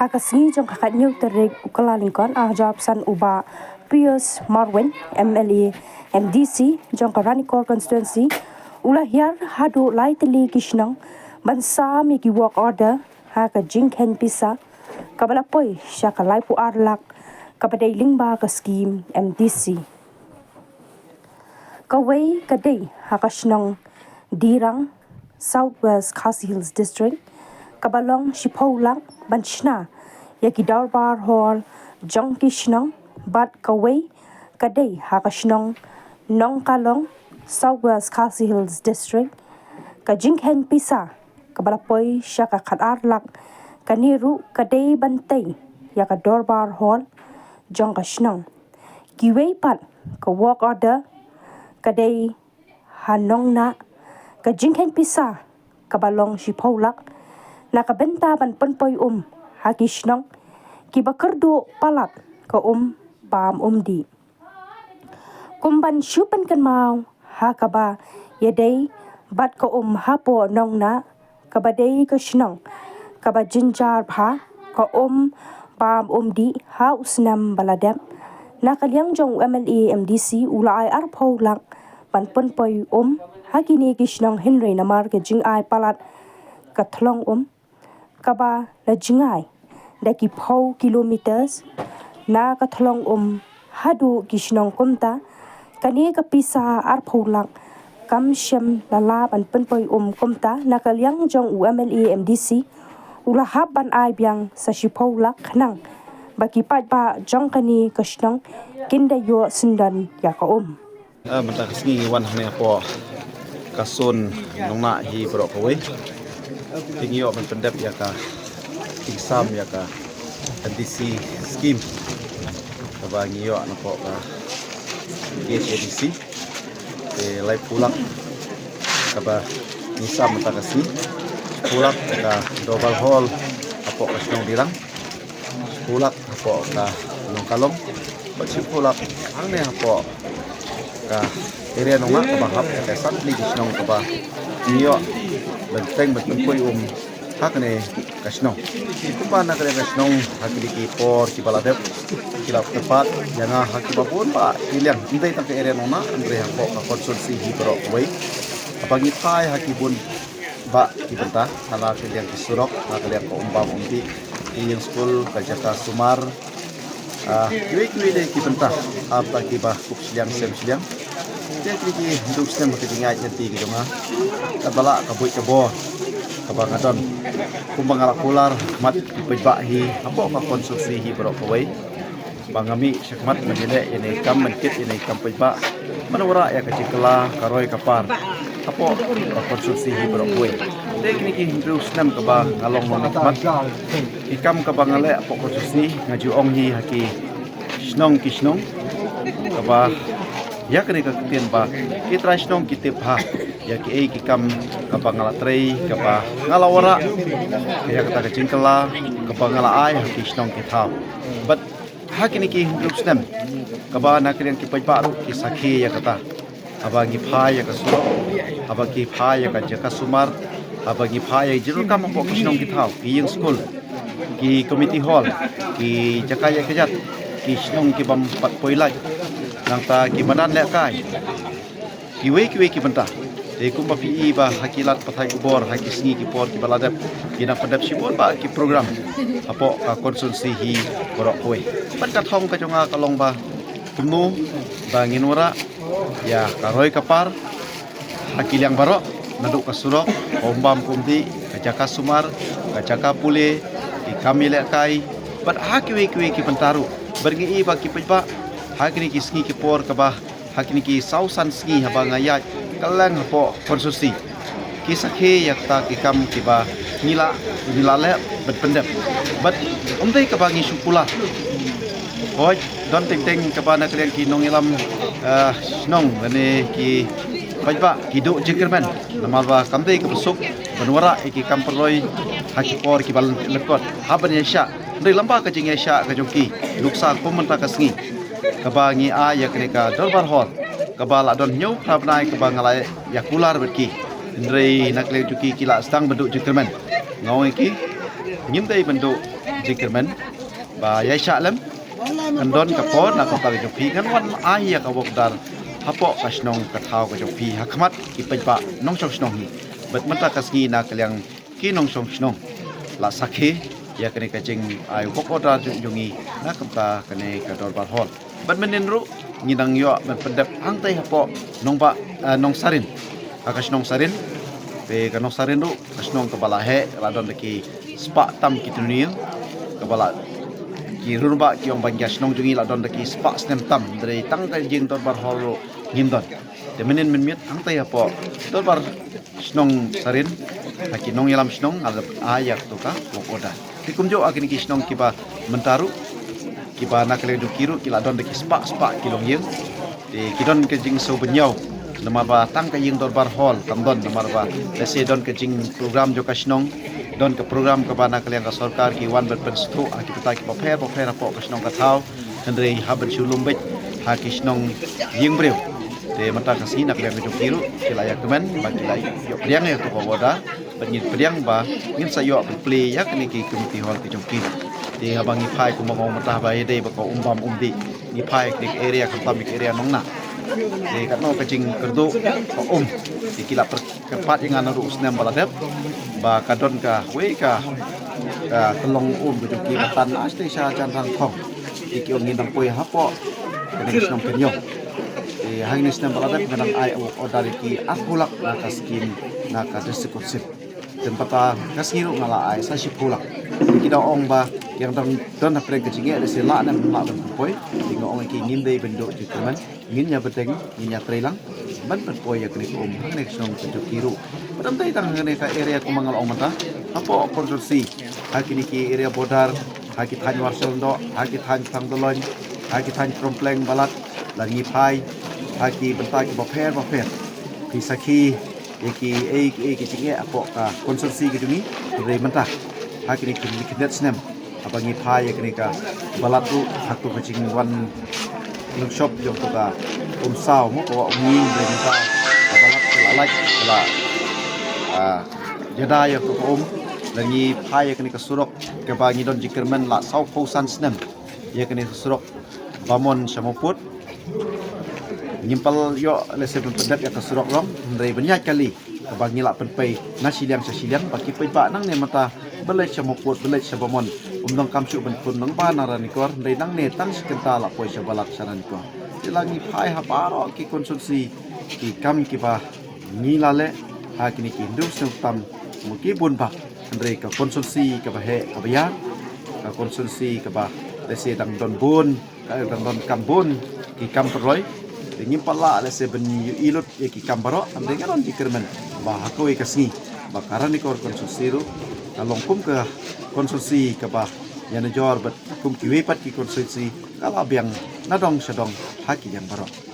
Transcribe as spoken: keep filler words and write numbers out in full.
Ka sngi jong ka khatnyiw tarik u Kyllalyngkot, ar hajar arphew san, u Bah Pius Marwein, M L A M D C jong ka Ranikor Constituency, u la hiar haduh lai tylli ki shnong ban sam ïa ki work order ha ka jingkheiñ pisa kaba la poi sha ka laiphew ar lak kaba dei lyngba ka skim M D C. Kawei ka dei ha ka shnong Dirang, South West Khasi Hills District, kaba long shiphew lak ban shna ïa ki dorbar hall jong ki shnong, bad kawei ka dei ha ka shnong Nongkalong, South West Khasi Hills District, ka jingkheiñ pisa kaba la poi sha ka khatar lak, kane ruh ka dei ban tei ïa ka dorbar hall jong ka shnong. Kiwei pat ka work order ka dei ha Nongnah, ka jingkheiñ pisa kaba long shiphew lak na ka bynta ban pynpoi um ha ki shnong kiba kyrduh palat ka um bam um dih. Kum ban shu pynkynmaw ha kaba ïadei bad ka um hapoh Nongnah, kaba dei ka shnong kaba jynjar bha, ka um bam um dih ha u snem ba la dep, na ka liang jong u M L A M D C u la ai arphew lak ban pynpoi um ha kine ki shnong, hynrei namar ka jingai palat ka thlong um kaba la jngai da ki phew kilometers na ka thlong um haduh ki shnong, kumta kane ka pisa arphew lak kam shym la lah ban pynpoi um. Kumta na ka liang jong u M L A M D C u la hap ban ai biang sa shiphew lak khnang ba ki paidbah jong kane ka shnong kin da ïoh syndon ïa ka um. Ah, mynta ka sngi ngi wan hangne hapoh ka Shnong Nongnah hi baroh kawei. Te ngi ïoh ban pyndep ïa ka, ki sam ïa ka M D C scheme kaba ngi ïoh napoh ka K H A D C. Te laiphew lak kaba ngi sam mynta ka sngi. Shiphew lak ïa ka dorbar hall hapoh ka shnong Dirang. Shiphew lak hapoh ka Nongkalong. Bad shiphew lak hangne hapoh ka area Nongnah kaba hap ïa ka san tylli ki shnong kaba ngi ïoh ban teng ban pynpoi um ha kane ka shnong. Kumba na kane ka shnong ha kine ki por kiba la dep ki la kyrpad ïa nga ha kiba bun bah ki liang, ym dei tang ka area Nongnah, hynrei hapoh ka constituency hi baroh kawei. Haba ngi phai ha ki bun bah ki bynta, na ka liang ki surok, na ka liang ka um bam um dih, ki ïing skul, ka jaka sumar, ah, kiwei kiwei de ki bynta, arta kiba kup shiliang sem shiliang. Te kine ki hynriew snem ha ka jingïaid lynti ka jong nga, katba lah ka buit ka bor kaba nga don, kumba nga la kular ha khmat ki paidbah hi hapoh ka constituency hi baroh kawei, ba nga mih shakhmat ban ïaleh ïa kane ka kam, ban kit ïa kane ka kam paidbah, ban wanrah ïa ka jingkylla ka roi ka par hapoh ka constituency hi baroh kawei. Te kine ki hynriew snem kaba nga long nongmihkhmat, ki kam kaba nga leh hapoh constituency nga ju ong hi ha ki shnong ki shnong, kaba ïa kane ka ktien ba ki trai shnong ki tip bha ïa kiei ki kam kaba nga la trei, kaba nga la wanrah, ïa kata ka jingkylla kaba nga la ai ha ki shnong ki thaw. Bad ha kine ki hynriew snem, kaba na ka liang ki paidbah ruh ki sakhi ïa kata. Haba ngi phai ïa ka surok, haba ngi phai ïa ka jaka sumar, haba ngi phai ïa ka jingdonkam hapoh ki shnong ki thaw, ki ïing skul, ki community hall, ki jaka ïaid kjat, ki shnong ki bym pat poi lait, nangta ki madan lehkai, kiwei kiwei ki bynta. Te kumba phi i ba ha ki lad pathai khubor, ha ki sngi ki por kiba la dep, ki nang pyndep shibun bah ki program hapoh ka constituency hi baroh kawei. Bad ka thong ka jong nga ka long ba kumno ba ngin wanrah ïa ka roi ka par ha ki liang baroh, naduh ka surok, ka um bam ka um dih, ka jaka sumar, ka jaka pule, ki kam ïalehkai, bad ha kiwei kiwei ki bynta ruh. Bad ngi i ba ki paidbah ha kine ki sngi ki por kaba ha kine ki saw san sngi haba nga ïaid kylleng hapoh constituency, ki sakhi ïa kata ki kam kiba ngi la, ngi la leh bad pyndep. Bad ym dei kaba ngi shu kular. Hooid, don teng teng kaba na ka liang ki nongïalam, eh, shnong lane ki paidbah ki duh jingkyrmen, namar ba kam dei kaba suk ban wanrah ïa ki kam pynroi ha ki por kiba lyngkot, hap ban ïaishah. Hynrei lem bad ka jingïaishah ka jong ki, nuksa kum mynta ka sngi kaba ngi ai ïa kane ka dorbar hall kaba la don hynñiew phra bnai kaba nga la ïa kular bad ki, hynrei na ka liang jong ki ki la sdang ban duh jingkyrmen. Nga ong ïa ki, ngim dei ban duh Jingkyrmen ba ïa sha lem kan don ka por na ka jong phi, ngan wan ai ïa ka wok dar hapoh ka shnong ka thaw ka jong phi ha khmat ki paidbah nongshong shnong hi. Bad mynta ka sngi na ka liang ki nongshong shnong la sakhi ïa kane ka jingai wok order jong jong ngi na ka bynta kane ka dorbar hall. Bad mynnin ruh ngi dang ïoh ban pyndep hangtai hapoh nongbah, eh, Nongsarin. Ha ka shnong Sarin, te ka Nongsarin ruh ka shnong kaba la heh, la don da ki spah tam ki tunil, kaba la ki run ba ki ong ban ïa shnong jong ngi la don da ki spah snem tam, dei tang ka jingdorbar hall ruh ngim don. Te mynnin mynmiet hangtai hapoh dorbar shnong Sarin, ha ki nongïalam shnong, nga la ai ïa kato ka wok order. Te kumjuh ha kine ki shnong kiba mynta ruh, kiba na ka liang jong ki ruh ki la don da ki spah spah ki longïing. Te ki don ka jingsngewbha namar ba tang ka ïing dorbar hall kam don, namar ba lehse don ka jingprogram jong ka shnong, don ka program kaba na ka liang ka sorkar ki wan ban pynsngewthuh ha ki bynta kiba pher ba pher hapoh ka shnong ka thaw. Hynrei haba shu lum beit ha ki shnong ïing briew, te mynta ka sngi na ka liang ka jong ki ruh ki la ïa kmen ba ki la ïoh pdiang ïa kato ka order. Bad ngin pdiang ba ngin sa ïoh ban plie ïa kine ki community hall ki jong ki. Te haba ngi phai kumba nga ong mynta ba ïadei bad ka um bam um dih, ngi phai kine ki area khamtam ki area Nongnah. Te katno ka jingkyrduh ka um, te ki la pyrkhat ïa nga naduh u snem ba la dep ba ka don kawei ka, ka tyllong um ka jong ki ba tan na shatei sha Janrangthong. Te ki ong ngin dang poi hapoh kane ka shnong Kynïong. Te ha kine ki snem ba la dep nga dang ai order ïa ki arphew lak na ka scheme na ka District Council. Te mynta ka sngi ruh nga la ai sa shiphew lak. Te ki da ong ba ïa dang don hapdeng ka jingeh, lehse lah ne em lah ban poi. Te nga ong ïa ki ngim dei ban duh jingkyrmen, ngin ïa bteng, ngin ïa trei lang ban pynpoi ïa kane ka um ha kane ka shnong ka jong ki ruh. Bad ym dei tang ha kane ka area kumba nga la ong mynta, hapoh constituency, ha kine ki area border, ha ki thaiñ Warsong Doh, ha ki thaiñ Thangdoloin, ha ki thaiñ Krompleng Balat, lada ngi phai ha ki bynta kiba pher ba pher, phi sakhi ïa kiei kiei ki jingeh hapoh ka constituency ka jong ngi. Hynrei mynta ha kine ki khyndiat snem haba ngi phai ïa kane ka Balat ruh, ha kato ka jingwan lynshop jong kato ka um saw mo, ka wah um ïing, hynrei mynta ka Balat ka la lait, ka la, ah, ïada ïa kato ka um. Lada ngi phai ïa kane ka surok kaba ngi don jingkyrmen la sawphew san snem ïa kane ka surok Bamon sha Mawpud. Ngim pat ïoh lehse ban pyndep ïa ka surok rong, hynrei ban ïaid kali kaba ngi la pynpei na shiliang sha shiliang, ba ki paidbah nangne mynta ba leit sha Mawpud, ba leit sha Bamon, ym donkam shuh ban khun nang ba na Ranikor, hynrei nangne tang shi kynta la poi sha Balat sha Ranikor. Te lada ngi phai ha baroh ki constituency, ki kam kiba ngi la leh ha kine ki hynriew snem tam mo ki bun bha, hynrei ka constituency kaba heh kaba ïar, ka constituency kaba lehse dang don bun, ka dang don kam bun ki kam pynroi. Te ngim pat lah lehse ban ïohi lut ïa ki kam baroh, hynrei nga don jingkyrmen ba ha kawei ka sngi ba ka Ranikor constituency ruh ka long kum ka constituency kaba ïanujor bad kum kiwei pat ki constituency, ka la biang na dong sha dong ha ki liang baroh.